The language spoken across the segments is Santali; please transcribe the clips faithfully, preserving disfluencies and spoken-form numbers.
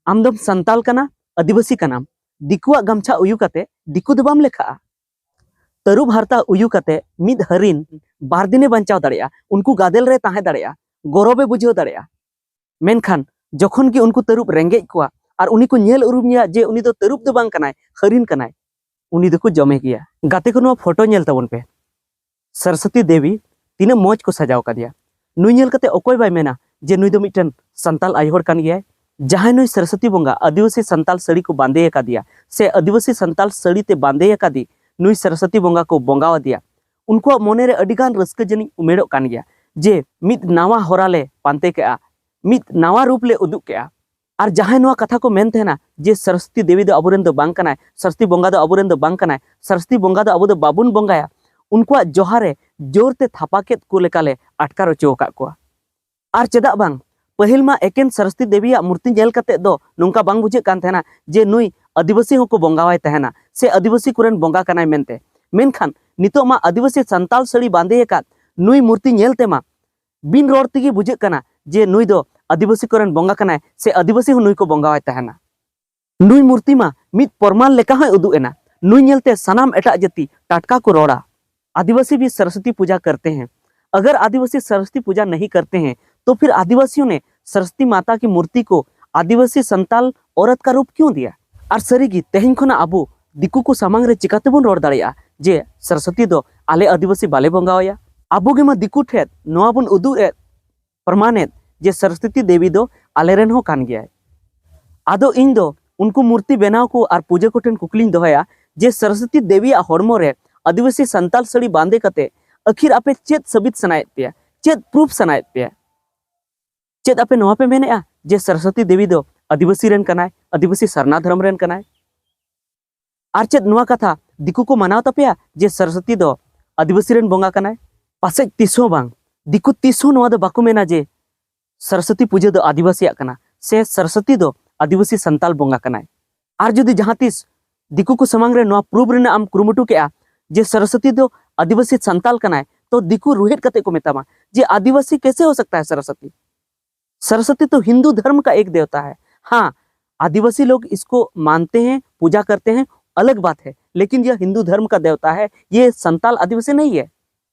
ᱟᱢ ᱫᱚᱢ ᱥᱟᱱᱛᱟᱞ ᱠᱟᱱᱟ, ᱟᱹᱫᱤᱵᱟᱹᱥᱤ ᱠᱟᱱᱟᱢ, ᱫᱤᱠᱩᱣᱟᱜ ᱜᱟᱢᱪᱷᱟ ᱩᱭᱩ ᱠᱟᱛᱮ ᱫᱤᱠᱩ ᱫᱚ ᱵᱟᱢ ᱞᱮᱠᱷᱟᱜᱼᱟ᱾ ᱛᱟᱹᱨᱩᱵ ᱦᱟᱨᱛᱟ ᱩᱭᱩ ᱠᱟᱛᱮ ᱢᱤᱫ ᱦᱟᱹᱨᱤᱱ ᱵᱟᱨ ᱫᱤᱱᱮ ᱵᱟᱧᱪᱟᱣ ᱫᱟᱲᱮᱭᱟᱜᱼᱟ, ᱩᱱᱠᱩ ᱜᱟᱫᱮᱞ ᱨᱮ ᱛᱟᱦᱮᱸ ᱫᱟᱲᱮᱭᱟᱜᱼᱟ, ᱜᱚᱨᱚᱵᱮ ᱵᱩᱡᱷᱟᱹᱣ ᱫᱟᱲᱮᱭᱟᱜᱼᱟ᱾ ᱢᱮᱱᱠᱷᱟᱱ ᱡᱚᱠᱷᱚᱱ ᱜᱮ ᱩᱱᱠᱩ ᱛᱟᱹᱨᱩᱵ ᱨᱮᱸᱜᱮᱡ ᱠᱚᱣᱟ ᱟᱨ ᱩᱱᱤ ᱠᱚ ᱧᱮᱞ ᱩᱨᱩᱢᱮᱭᱟ ᱡᱮ ᱩᱱᱤ ᱫᱚ ᱛᱟᱹᱨᱩᱵ ᱫᱚ ᱵᱟᱝ ᱠᱟᱱᱟᱭ, ᱦᱟᱹᱨᱤᱱ ᱠᱟᱱᱟᱭ, ᱩᱱᱤ ᱫᱚᱠᱚ ᱡᱚᱢᱮ ᱜᱮᱭᱟ᱾ ᱜᱟᱛᱮ ᱠᱚ, ᱱᱚᱣᱟ ᱯᱷᱳᱴᱳ ᱧᱮᱞ ᱛᱟᱵᱚᱱ ᱯᱮ᱾ ᱥᱚᱨᱚᱥᱚᱛᱤ ᱫᱮᱵᱤ ᱛᱤᱱᱟᱹᱜ ᱢᱚᱡᱽ ᱠᱚ ᱥᱟᱡᱟᱣ ᱠᱟᱫᱮᱭᱟ᱾ ᱱᱩᱭ ᱧᱮᱞ ᱠᱟᱛᱮ ᱚᱠᱚᱭ ᱵᱟᱭ ᱢᱮᱱᱟ ᱡᱮ ᱱᱩᱭ ᱫᱚ ᱢᱤᱫᱴᱮᱱ ᱥᱟᱱᱛᱟᱞ ᱟᱭᱳ ᱦᱚᱲ ᱠᱟᱱ ᱜᱮᱭᱟᱭ? ᱡᱟᱦᱟᱸᱭ ᱱᱩᱭ ᱥᱚᱨᱚᱥᱚᱛᱤ ᱵᱚᱸᱜᱟ ᱟᱹᱫᱤᱵᱟᱹᱥᱤ ᱥᱟᱱᱛᱟᱞ ᱥᱟᱹᱲᱤ ᱠᱚ ᱵᱟᱸᱫᱮ ᱟᱠᱟᱫᱮᱭᱟ ᱥᱮ ᱟᱹᱫᱤᱵᱟᱹᱥᱤ ᱥᱟᱱᱛᱟᱞ ᱥᱟᱹᱲᱤ ᱛᱮ ᱵᱟᱸᱫᱮ ᱟᱠᱟᱫᱮ ᱱᱩᱭ ᱥᱚᱨᱚᱥᱚᱛᱤ ᱵᱚᱸᱜᱟ ᱠᱚ ᱵᱚᱸᱜᱟ ᱟᱫᱮᱭᱟ, ᱩᱱᱠᱩᱣᱟᱜ ᱢᱚᱱᱮ ᱨᱮ ᱟᱹᱰᱤ ᱜᱟᱱ ᱨᱟᱹᱥᱠᱟᱹ ᱡᱟᱹᱱᱤᱡ ᱩᱢᱮᱲᱚᱜ ᱠᱟᱱ ᱜᱮᱭᱟ ᱡᱮ ᱢᱤᱫ ᱱᱟᱣᱟ ᱦᱚᱨᱟ ᱞᱮ ᱯᱟᱱᱛᱮ ᱠᱮᱜᱼᱟ, ᱢᱤᱫ ᱱᱟᱣᱟ ᱨᱩᱯ ᱞᱮ ᱩᱫᱩᱜ ᱠᱮᱜᱼᱟ᱾ ᱟᱨ ᱡᱟᱦᱟᱸᱭ ᱱᱚᱣᱟ ᱠᱟᱛᱷᱟ ᱠᱚ ᱢᱮᱱ ᱛᱟᱦᱮᱱᱟ ᱡᱮ ᱥᱚᱨᱚᱥᱚᱛᱤ ᱫᱮᱵᱤ ᱫᱚ ᱟᱵᱚᱨᱮᱱ ᱫᱚ ᱵᱟᱝ ᱠᱟᱱᱟᱭ, ᱥᱚᱨᱚᱥᱚᱛᱤ ᱵᱚᱸᱜᱟ ᱫᱚ ᱟᱵᱚᱨᱮᱱ ᱫᱚ ᱵᱟᱝ ᱠᱟᱱᱟᱭ, ᱥᱚᱨᱚᱥᱚᱛᱤ ᱵᱚᱸᱜᱟ ᱫᱚ ᱟᱵᱚ ᱫᱚ ᱵᱟᱵᱚᱱ ᱵᱚᱸᱜᱟᱭᱟ, ᱩᱱᱠᱩᱣᱟᱜ ᱡᱚᱦᱟ ᱨᱮ ᱡᱳᱨ ᱛᱮ ᱛᱷᱟᱯᱟ ᱠᱮᱫ ᱠᱚ ᱞᱮᱠᱟᱞᱮ ᱟᱴᱠᱟᱨ ᱦᱚᱪᱚ ᱟᱠᱟᱫ ᱠᱚᱣᱟ᱾ ᱟᱨ ᱪᱮᱫᱟᱜ ᱵᱟᱝ, ᱯᱟᱹᱦᱤᱞ ᱢᱟ ᱮᱠᱮᱱ ᱥᱚᱨᱚᱥᱚᱛᱤ ᱫᱮᱵᱤᱭᱟᱜ ᱢᱩᱨᱛᱤ ᱧᱮᱞ ᱠᱟᱛᱮ ᱫᱚ ᱱᱚᱝᱠᱟ ᱵᱟᱝ ᱵᱩᱡᱷᱟᱹᱜ ᱠᱟᱱ ᱛᱟᱦᱮᱱᱟ ᱡᱮ ᱱᱩᱭ ᱟᱹᱫᱤᱵᱟᱹᱥᱤ ᱦᱚᱸᱠᱚ ᱵᱚᱸᱜᱟᱣᱟᱭ ᱛᱟᱦᱮᱱᱟ ᱥᱮ ᱟᱹᱫᱤᱵᱟᱹᱥᱤ ᱠᱚᱨᱮᱱ ᱵᱚᱸᱜᱟ ᱠᱟᱱᱟᱭ ᱢᱮᱱᱛᱮ᱾ ᱢᱮᱱᱠᱷᱟᱱ ᱱᱤᱛᱚᱜ ᱢᱟ ᱟᱹᱫᱤᱵᱟᱹᱥᱤ ᱥᱟᱱᱛᱟᱞ ᱥᱟᱹᱲᱤ ᱵᱟᱸᱫᱮ ᱟᱠᱟᱫ ᱱᱩᱭ ᱢᱩᱨᱛᱤ ᱧᱮᱞ ᱛᱮᱢᱟ ᱵᱤᱱ ᱨᱚᱲ ᱛᱮᱜᱮ ᱵᱩᱡᱷᱟᱹᱜ ᱠᱟᱱᱟ ᱡᱮ ᱱᱩᱭ ᱫᱚ ᱟᱹᱫᱤᱵᱟᱹᱥᱤ ᱠᱚᱨᱮᱱ ᱵᱚᱸᱜᱟ ᱠᱟᱱᱟᱭ ᱥᱮ ᱟᱹᱫᱤᱵᱟᱹᱥᱤ ᱦᱚᱸ ᱱᱩᱭ ᱠᱚ ᱵᱚᱸᱜᱟᱣᱟᱭ ᱛᱟᱦᱮᱱᱟ᱾ ᱱᱩᱭ ᱢᱩᱨᱛᱤ ᱢᱟ ᱢᱤᱫ ᱯᱨᱚᱢᱟᱱ ᱞᱮᱠᱟ ᱦᱚᱸᱭ ᱩᱫᱩᱜ ᱮᱱᱟ᱾ ᱱᱩᱭ ᱧᱮᱞᱛᱮ ᱥᱟᱱᱟᱢ ᱮᱴᱟᱜ ᱡᱟᱹᱛᱤ ᱴᱟᱴᱠᱟ ᱠᱚ ᱨᱚᱲᱟ, "आदिवासी भी सरस्वती पूजा करते हैं। अगर आदिवासी सरस्वती पूजा नहीं करते हैं, तो फिर आदिवासियों ने सरस्वती माता की मूर्ति को आदिवासी संताल औरत का रूप क्यों दिया?" ᱟᱨ ᱥᱟᱹᱨᱤᱜᱮ ᱛᱮᱦᱮᱧ ᱠᱷᱚᱱᱟᱜ ᱟᱵᱚ ᱫᱤᱠᱩ ᱠᱚ ᱥᱟᱢᱟᱝ ᱨᱮ ᱪᱤᱠᱟᱹ ᱛᱮᱵᱚᱱ ᱨᱚᱲ ᱫᱟᱲᱮᱭᱟᱜᱼᱟ ᱡᱮ ᱥᱚᱨᱚᱥᱚᱛᱤ ᱫᱚ ᱟᱞᱮ ᱟᱹᱫᱤᱵᱟᱹᱥᱤ ᱵᱟᱞᱮ ᱵᱚᱸᱜᱟᱣᱟᱭᱟ? ᱟᱵᱚ ᱜᱮᱢᱟ ᱫᱤᱠᱩ ᱴᱷᱮᱱ ᱱᱚᱣᱟ ᱵᱚᱱ ᱩᱫᱩᱜ ᱮᱫ, ᱯᱨᱚᱢᱟᱱᱮᱫ ᱡᱮ ᱥᱚᱨᱚᱥᱚᱛᱤ ᱫᱮᱵᱤ ᱫᱚ ᱟᱞᱮᱨᱮᱱ ᱦᱚᱸ ᱠᱟᱱ ᱜᱮᱭᱟᱭ᱾ ᱟᱫᱚ ᱤᱧ ᱫᱚ ᱩᱱᱠᱩ ᱢᱩᱨᱛᱤ ᱵᱮᱱᱟᱣ ᱠᱚ ᱟᱨ ᱯᱩᱡᱟᱹ ᱠᱚᱴᱷᱮᱱ ᱠᱩᱠᱞᱤᱧ ᱫᱚᱦᱚᱭᱟ ᱡᱮ ᱥᱚᱨᱚᱥᱚᱛᱤ ᱫᱮᱵᱤᱭᱟᱜ ᱦᱚᱲᱢᱚ ᱨᱮ ᱟᱹᱫᱤᱵᱟᱹᱥᱤ ᱥᱟᱱᱛᱟᱞ ᱥᱟᱹᱲᱤ ᱵᱟᱸᱫᱮ ᱠᱟᱛᱮ ᱟᱹᱠᱷᱤᱨ ᱟᱯᱮ ᱪᱮᱫ ᱥᱟᱹᱵᱤᱛ ᱥᱟᱱᱟᱭᱮᱫ ᱯᱮᱭᱟ? ᱪᱮᱫ ᱯᱨᱩᱯᱷ ᱥᱟᱱᱟᱭᱮᱫ ᱯᱮᱭᱟ? ᱪᱮᱫ ᱟᱯᱮ ᱱᱚᱣᱟ ᱯᱮ ᱢᱮᱱᱮᱫᱼᱟ ᱡᱮ ᱥᱚᱨᱚᱥᱚᱛᱤ ᱫᱮᱵᱤ ᱫᱚ ᱟᱹᱫᱤᱵᱟᱹᱥᱤ ᱨᱮᱱ ᱠᱟᱱᱟᱭ, ᱟᱹᱫᱤᱵᱟᱹᱥᱤ ᱥᱟᱨᱱᱟ ᱫᱷᱚᱨᱚᱢ ᱨᱮᱱ ᱠᱟᱱᱟᱭ? ᱟᱨ ᱪᱮᱫ ᱱᱚᱣᱟ ᱠᱟᱛᱷᱟ ᱫᱤᱠᱩ ᱠᱚ ᱢᱟᱱᱟᱣ ᱛᱟᱯᱮᱭᱟ ᱡᱮ ᱥᱚᱨᱚᱥᱚᱛᱤ ᱫᱚ ᱟᱹᱫᱤᱵᱟᱹᱥᱤ ᱨᱮᱱ ᱵᱚᱸᱜᱟ ᱠᱟᱱᱟᱭ? ᱯᱟᱥᱮᱡ ᱛᱤᱥ ᱦᱚᱸ ᱵᱟᱝ᱾ ᱫᱤᱠᱩ ᱛᱤᱥ ᱦᱚᱸ ᱱᱚᱣᱟ ᱫᱚ ᱵᱟᱠᱚ ᱢᱮᱱᱟ ᱡᱮ ᱥᱚᱨᱚᱥᱚᱛᱤ ᱯᱩᱡᱟᱹ ᱫᱚ ᱟᱹᱫᱤᱵᱟᱹᱥᱤᱭᱟᱜ ᱠᱟᱱᱟ ᱥᱮ ᱥᱚᱨᱚᱥᱚᱛᱤ ᱫᱚ ᱟᱹᱫᱤᱵᱟᱹᱥᱤ ᱥᱟᱱᱛᱟᱞ ᱵᱚᱸᱜᱟ ᱠᱟᱱᱟᱭ᱾ ᱟᱨ ᱡᱩᱫᱤ ᱡᱟᱦᱟᱸ ᱛᱤᱥ ᱫᱤᱠᱩ ᱠᱚ ᱥᱟᱢᱟᱝ ᱨᱮ ᱱᱚᱣᱟ ᱯᱨᱩᱯᱷ ᱨᱮᱱᱟᱜ ᱮᱢ ᱠᱩᱨᱩᱢᱩᱴᱩ ᱠᱮᱜᱼᱟ ᱡᱮ ᱥᱚᱨᱚᱥᱚᱛᱤ ᱫᱚ ᱟᱹᱫᱤᱵᱟᱹᱥᱤ ᱥᱟᱱᱛᱟᱞ ᱠᱟᱱᱟᱭ, ᱛᱚ ᱫᱤᱠᱩ ᱨᱩᱦᱮᱫ ᱠᱟᱛᱮ ᱠᱚ ᱢᱮᱛᱟᱢᱟ ᱡᱮ "आदिवासी कैसे हो सकता है सरस्वती? सरस्वती तो हिंदू धर्म का एक देवता है। हाँ, आदिवासी लोग इसको मानते हैं, पूजा करते हैं, अलग बात है, लेकिन यह हिंदू धर्म का देवता है, ये संताल आदिवासी नहीं है।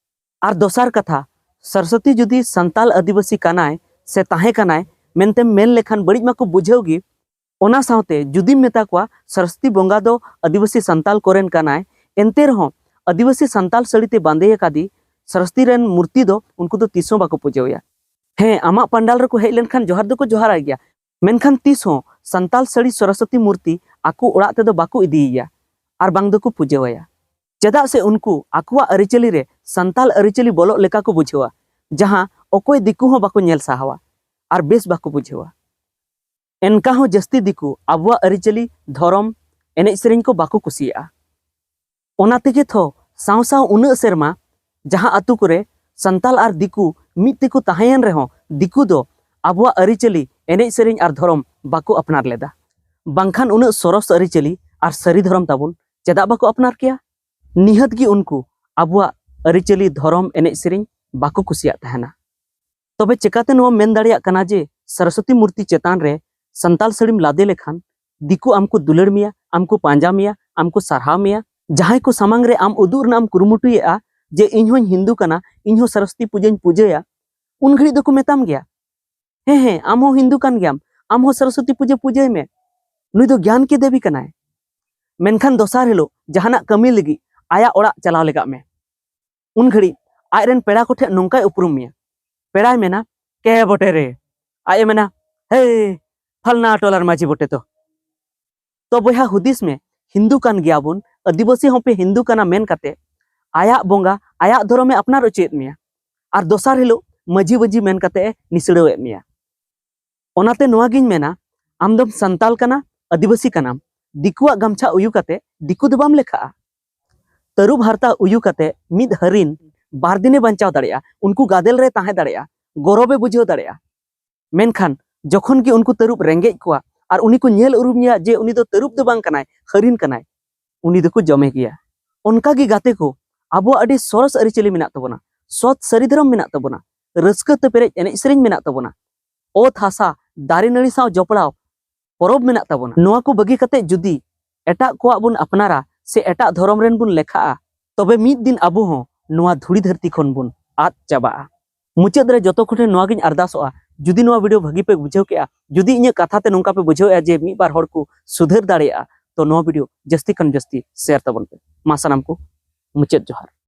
ᱟᱨ ᱫᱚᱥᱟᱨ ᱠᱟᱛᱷᱟ, ᱥᱚᱨᱚᱥᱚᱛᱤ ᱡᱩᱫᱤ ᱥᱟᱱᱛᱟᱞ ᱟᱹᱫᱤᱵᱟᱹᱥᱤ ᱠᱟᱱᱟᱭ ᱥᱮ ᱛᱟᱦᱮᱸ ᱠᱟᱱᱟᱭ ᱢᱮᱱᱛᱮᱢ ᱢᱮᱱ ᱞᱮᱠᱷᱟᱱ ᱵᱟᱹᱲᱤᱡ ᱢᱟᱠᱚ ᱵᱩᱡᱷᱟᱹᱣ ᱜᱮ᱾ ᱚᱱᱟ ᱥᱟᱶᱛᱮ ᱡᱩᱫᱤᱢ ᱢᱮᱛᱟ ᱠᱚᱣᱟ ᱥᱚᱨᱚᱥᱚᱛᱤ ᱵᱚᱸᱜᱟ ᱫᱚ ᱟᱹᱫᱤᱵᱟᱹᱥᱤ ᱥᱟᱱᱛᱟᱞ ᱠᱚᱨᱮᱱ ᱠᱟᱱᱟᱭ, ᱮᱱᱛᱮ ᱨᱮᱦᱚᱸ ᱟᱹᱫᱤᱵᱟᱹᱥᱤ ᱥᱟᱱᱛᱟᱞ ᱥᱟᱹᱲᱤ ᱛᱮ ᱵᱟᱸᱫᱮ ᱟᱠᱟᱫᱤ ᱥᱚᱨᱚᱥᱚᱛᱤ ᱨᱮᱱ ᱢᱩᱨᱛᱤ ᱫᱚ ᱩᱱᱠᱩ ᱫᱚ ᱛᱤᱥ ᱦᱚᱸ ᱵᱟᱠᱚ ᱯᱩᱡᱟᱹᱣᱟᱭᱟ᱾ ᱦᱮᱸ, ᱟᱢᱟᱜ ᱯᱟᱱᱰᱟᱞ ᱨᱮᱠᱚ ᱦᱮᱡ ᱞᱮᱱᱠᱷᱟᱱ ᱡᱚᱦᱟᱨ ᱫᱚᱠᱚ ᱡᱚᱦᱟᱨᱟᱭ ᱜᱮᱭᱟ, ᱢᱮᱱᱠᱷᱟᱱ ᱛᱤᱥ ᱦᱚᱸ ᱥᱟᱱᱛᱟᱞ ᱥᱟᱹᱲᱤ ᱥᱚᱨᱚᱥᱚᱛᱤ ᱢᱩᱨᱛᱤ ᱟᱠᱚ ᱚᱲᱟᱜ ᱛᱮᱫᱚ ᱵᱟᱠᱚ ᱤᱫᱤᱭᱮᱭᱟ ᱟᱨ ᱵᱟᱝ ᱫᱚᱠᱚ ᱯᱩᱡᱟᱹᱣᱟᱭᱟ᱾ ᱪᱮᱫᱟᱜ ᱥᱮ ᱩᱱᱠᱩ ᱟᱠᱚᱣᱟᱜ ᱟᱹᱨᱤᱪᱟᱹᱞᱤ ᱨᱮ ᱥᱟᱱᱛᱟᱞ ᱟᱹᱨᱤᱪᱟᱹᱞᱤ ᱵᱚᱞᱚᱜ ᱞᱮᱠᱟ ᱠᱚ ᱵᱩᱡᱷᱟᱹᱣᱟ, ᱡᱟᱦᱟᱸ ᱚᱠᱚᱭ ᱫᱤᱠᱩ ᱦᱚᱸ ᱵᱟᱠᱚ ᱧᱮᱞ ᱥᱟᱦᱟᱣᱟ ᱟᱨ ᱵᱮᱥ ᱵᱟᱠᱚ ᱵᱩᱡᱷᱟᱹᱣᱟ᱾ ᱮᱱᱠᱟ ᱦᱚᱸ ᱡᱟᱹᱥᱛᱤ ᱫᱤᱠᱩ ᱟᱵᱚᱣᱟᱜ ᱟᱹᱨᱤᱪᱟᱹᱞᱤ, ᱫᱷᱚᱨᱚᱢ, ᱮᱱᱮᱡ ᱥᱮᱨᱮᱧ ᱠᱚ ᱵᱟᱠᱚ ᱠᱩᱥᱤᱭᱟᱜᱼᱟ᱾ ᱚᱱᱟ ᱛᱮᱜᱮ ᱛᱷᱚ ᱥᱟᱶ ᱥᱟᱶ ᱩᱱᱟᱹᱜ ᱥᱮᱨᱢᱟ ᱡᱟᱦᱟᱸ ᱟᱛᱳ ᱠᱚᱨᱮ ᱥᱟᱱᱛᱟᱞ ᱟᱨ ᱫᱤᱠᱩ ᱢᱤᱫ ᱛᱮᱠᱚ ᱛᱟᱦᱮᱸᱭᱮᱱ ᱨᱮᱦᱚᱸ ᱫᱤᱠᱩ ᱫᱚ ᱟᱵᱚᱣᱟᱜ ᱟᱹᱨᱤᱪᱟᱹᱞᱤ, ᱮᱱᱮᱡ ᱥᱮᱨᱮᱧ ᱟᱨ ᱫᱷᱚᱨᱚᱢ ᱵᱟᱠᱚ ᱟᱯᱱᱟᱨ ᱞᱮᱫᱟ᱾ ᱵᱟᱝᱠᱷᱟᱱ ᱩᱱᱟᱹᱜ ᱥᱚᱨᱚᱥ ᱟᱹᱨᱤᱪᱟᱹᱞᱤ ᱟᱨ ᱥᱟᱹᱨᱤ ᱫᱷᱚᱨᱚᱢ ᱛᱟᱵᱚᱱ ᱪᱮᱫᱟᱜ ᱵᱟᱠᱚ ᱟᱯᱱᱟᱨ ᱠᱮᱭᱟ? ᱱᱤᱦᱟᱹᱛ ᱜᱮ ᱩᱱᱠᱩ ᱟᱵᱚᱣᱟᱜ ᱟᱹᱨᱤᱪᱟᱹᱞᱤ, ᱫᱷᱚᱨᱚᱢ, ᱮᱱᱮᱡ ᱥᱮᱨᱮᱧ ᱵᱟᱠᱚ ᱠᱩᱥᱤᱭᱟᱜ ᱛᱟᱦᱮᱱᱟ᱾ ᱛᱚᱵᱮ ᱪᱮᱠᱟᱛᱮ ᱱᱚᱣᱟᱢ ᱢᱮᱱ ᱫᱟᱲᱮᱭᱟᱜ ᱠᱟᱱᱟ ᱡᱮ ᱥᱚᱨᱚᱥᱚᱛᱤ ᱢᱩᱨᱛᱤ ᱪᱮᱛᱟᱱ ᱨᱮ ᱥᱟᱱᱛᱟᱞ ᱥᱟᱹᱲᱤᱢ ᱞᱟᱫᱮ ᱞᱮᱠᱷᱟᱱ ᱫᱤᱠᱩ ᱟᱢ ᱠᱚ ᱫᱩᱞᱟᱹᱲ ᱢᱮᱭᱟ, ᱟᱢ ᱠᱚ ᱯᱟᱸᱡᱟ ᱢᱮᱭᱟ, ᱟᱢ ᱠᱚ ᱥᱟᱨᱦᱟᱣ ᱢᱮᱭᱟ? ᱡᱟᱦᱟᱸᱭ ᱠᱚ ᱥᱟᱢᱟᱝ ᱨᱮ ᱟᱢ ᱩᱫᱩᱜ ᱨᱮᱱᱟᱜ ᱮᱢ ᱠᱩᱨᱩᱢᱩᱴᱩᱭᱮᱫᱼᱟ ᱡᱮ ᱤᱧ ᱦᱚᱸᱧ ᱦᱤᱱᱫᱩ ᱠᱟᱱᱟ, ᱤᱧ ᱦᱚᱸ ᱥᱚᱨᱚᱥᱚᱛᱤ ᱯᱩᱡᱟᱹᱧ ᱯᱩᱡᱟᱹᱭᱟ, ᱩᱱ ᱜᱷᱟᱹᱲᱤᱡ ᱫᱚᱠᱚ ᱢᱮᱛᱟᱢ ᱜᱮᱭᱟ, "ᱦᱮᱸ, ᱦᱮᱸ, ᱟᱢ ᱦᱚᱸ ᱦᱤᱱᱫᱩ ᱠᱟᱱ ᱜᱮᱭᱟᱢ, ᱟᱢ ᱦᱚᱸ ᱥᱚᱨᱚᱥᱚᱛᱤ ᱯᱩᱡᱟᱹ ᱯᱩᱡᱟᱹᱭ ᱢᱮ, ᱱᱩᱭ ᱫᱚ ᱜᱮᱭᱟᱱ ᱠᱤ ᱫᱮᱵᱤ ᱠᱟᱱᱟᱭ᱾" ᱢᱮᱱᱠᱷᱟᱱ ᱫᱚᱥᱟᱨ ᱦᱤᱞᱳᱜ ᱡᱟᱦᱟᱱᱟᱜ ᱠᱟᱹᱢᱤ ᱞᱟᱹᱜᱤᱫ ᱟᱭᱟᱜ ᱚᱲᱟᱜ ᱪᱟᱞᱟᱣ ᱞᱮᱜᱟᱜ ᱢᱮ᱾ ᱩᱱ ᱜᱷᱟᱹᱲᱤᱡ ᱟᱡ ᱨᱮᱱ ᱯᱮᱲᱟ ᱠᱚᱴᱷᱮᱱ ᱱᱚᱝᱠᱟᱭ ᱩᱯᱨᱩᱢ ᱢᱮᱭᱟ᱾ ᱯᱮᱲᱟᱭ ᱢᱮᱱᱟ, "ᱠᱮ ᱵᱚᱴᱮ ᱨᱮ?" ᱟᱡ ᱮ ᱢᱮᱱᱟ, "ᱦᱮᱭ, ᱯᱷᱟᱞᱱᱟ ᱴᱚᱞᱟᱨ ᱢᱟᱹᱡᱷᱤ ᱵᱚᱴᱮ ᱛᱚ᱾" ᱛᱚ ᱵᱚᱭᱦᱟ, ᱦᱩᱫᱤᱥ ᱢᱮ, ᱦᱤᱱᱫᱩ ᱠᱟᱱ ᱜᱮᱭᱟᱵᱚᱱ, ᱟᱹᱫᱤᱵᱟᱹᱥᱤ ᱦᱚᱸᱯᱮ ᱦᱤᱱᱫᱩ ᱠᱟᱱᱟ ᱢᱮᱱ ᱠᱟᱛᱮ ᱟᱭᱟᱜ ᱵᱚᱸᱜᱟ, ᱟᱭᱟᱜ ᱫᱷᱚᱨᱚᱢᱮ ᱟᱯᱱᱟᱨ ᱚᱪᱚᱭᱮᱫ ᱢᱮᱭᱟ, ᱟᱨ ᱫᱚᱥᱟᱨ ᱦᱤᱞᱳᱜ ᱢᱟᱹᱡᱷᱤ ᱢᱟᱹᱡᱷᱤ ᱢᱮᱱ ᱠᱟᱛᱮ ᱮ ᱱᱤᱥᱲᱟᱹᱣᱮᱫ ᱢᱮᱭᱟ᱾ ᱚᱱᱟᱛᱮ ᱱᱚᱣᱟ ᱜᱤᱧ ᱢᱮᱱᱟ, ᱟᱢ ᱫᱚᱢ ᱥᱟᱱᱛᱟᱞ ᱠᱟᱱᱟ, ᱟᱹᱫᱤᱵᱟᱹᱥᱤ ᱠᱟᱱᱟᱢ, ᱫᱤᱠᱩᱣᱟᱜ ᱜᱟᱢᱪᱷᱟ ᱩᱭᱩ ᱠᱟᱛᱮ ᱫᱤᱠᱩ ᱫᱚ ᱵᱟᱢ ᱞᱮᱠᱷᱟᱜᱼᱟ᱾ ᱛᱟᱹᱨᱩᱵ ᱦᱟᱨᱛᱟ ᱩᱭᱩ ᱠᱟᱛᱮ ᱢᱤᱫ ᱦᱟᱹᱨᱤᱱ ᱵᱟᱨ ᱫᱤᱱᱮ ᱵᱟᱧᱪᱟᱣ ᱫᱟᱲᱮᱭᱟᱜᱼᱟ, ᱩᱱᱠᱩ ᱜᱟᱫᱮᱞ ᱨᱮ ᱛᱟᱦᱮᱸ ᱫᱟᱲᱮᱭᱟᱜᱼᱟ, ᱜᱚᱨᱚᱵᱮ ᱵᱩᱡᱷᱟᱹᱣ ᱫᱟᱲᱮᱭᱟᱜᱼᱟ᱾ ᱢᱮᱱᱠᱷᱟᱱ ᱡᱚᱠᱷᱚᱱ ᱜᱮ ᱩᱱᱠᱩ ᱛᱟᱹᱨᱩᱵ ᱨᱮᱸᱜᱮᱡ ᱠᱚᱣᱟ ᱟᱨ ᱩᱱᱤ ᱠᱚ ᱧᱮᱞ ᱩᱨᱩᱢᱮᱭᱟ ᱡᱮ ᱩᱱᱤ ᱫᱚ ᱛᱟᱹᱨᱩᱵ ᱫᱚ ᱵᱟᱝ ᱠᱟᱱᱟᱭ, ᱦᱟᱹᱨᱤᱱ ᱠᱟᱱᱟᱭ, ᱩᱱᱤ ᱫᱚᱠᱚ ᱡᱚᱢᱮ ᱜᱮᱭᱟ᱾ ᱚᱱᱠᱟ ᱜᱮ ᱜᱟᱛᱮ ᱠᱚ, ᱟᱵᱚᱣᱟᱜ ᱟᱹᱰᱤ ᱥᱚᱨᱚᱥ ᱟᱹᱨᱤᱪᱟᱹᱞᱤ ᱢᱮᱱᱟᱜ ᱛᱟᱵᱚᱱᱟ, ᱥᱚᱛ ᱥᱟᱹᱨᱤ ᱫᱷᱚᱨᱚᱢ ᱢᱮᱱᱟᱜ ᱛᱟᱵᱚᱱᱟ, ᱨᱟᱹᱥᱠᱟᱹ ᱛᱮ ᱯᱮᱨᱮᱡ ᱮᱱᱮᱡ ᱥᱮᱨᱮᱧ ᱢᱮᱱᱟᱜ ᱛᱟᱵᱚᱱᱟ, ᱚᱛ ᱦᱟᱥᱟ, ᱫᱟᱨᱮ ᱱᱟᱹᱲᱤ ᱥᱟᱶ ᱡᱚᱯᱲᱟᱣ ᱯᱚᱨᱚᱵᱽ ᱢᱮᱱᱟᱜ ᱛᱟᱵᱚᱱᱟ, ᱱᱚᱣᱟ ᱠᱚ ᱵᱟᱹᱜᱤ ᱠᱟᱛᱮ ᱡᱩᱫᱤ ᱮᱴᱟᱜ ᱠᱚᱣᱟᱜ ᱵᱚᱱ ᱟᱯᱱᱟᱨᱟ ᱥᱮ ᱮᱴᱟᱜ ᱫᱷᱚᱨᱚᱢ ᱨᱮᱱ ᱵᱚᱱ ᱞᱮᱠᱷᱟᱜᱼᱟ, ᱛᱚᱵᱮ ᱢᱤᱫ ᱫᱤᱱ ᱟᱵᱚ ᱦᱚᱸ ᱱᱚᱣᱟ ᱫᱷᱩᱲᱤ ᱫᱷᱟᱹᱨᱛᱤ ᱠᱷᱚᱱ ᱵᱚᱱ ᱟᱫ ᱪᱟᱵᱟᱜᱼᱟ᱾ ᱢᱩᱪᱟᱹᱫ ᱨᱮ ᱡᱚᱛᱚ ᱠᱚᱴᱷᱮᱱ ᱱᱚᱣᱟ ᱜᱤᱧ ᱟᱨᱫᱟᱥᱚᱜᱼᱟ, ᱡᱩᱫᱤ ᱱᱚᱣᱟ video ᱵᱷᱟᱹᱜᱤ ᱯᱮ ᱵᱩᱡᱷᱟᱹᱣ ᱠᱮᱜᱼᱟ, ᱡᱩᱫᱤ ᱤᱧᱟᱹᱜ ᱠᱟᱛᱷᱟ ᱛᱮ ᱱᱚᱝᱠᱟ ᱯᱮ ᱵᱩᱡᱷᱟᱹᱣᱮᱜᱼᱟ ᱡᱮ ᱢᱤᱫ ᱵᱟᱨ ᱦᱚᱲ ᱠᱚ ᱥᱩᱫᱷᱟᱹᱨ ᱫᱟᱲᱮᱭᱟᱜᱼᱟ, ᱛᱚ ᱱᱚᱣᱟ video ᱡᱟᱹᱥᱛᱤ ᱠᱷᱚᱱ ᱡᱟᱹᱥᱛᱤ share ᱛᱟᱵᱚᱱ ᱯᱮ᱾ ᱢᱟ ᱥᱟᱱᱟᱢ ᱠᱚ ᱢᱩᱪᱟᱹᱫ ᱡᱚᱦᱟᱨ᱾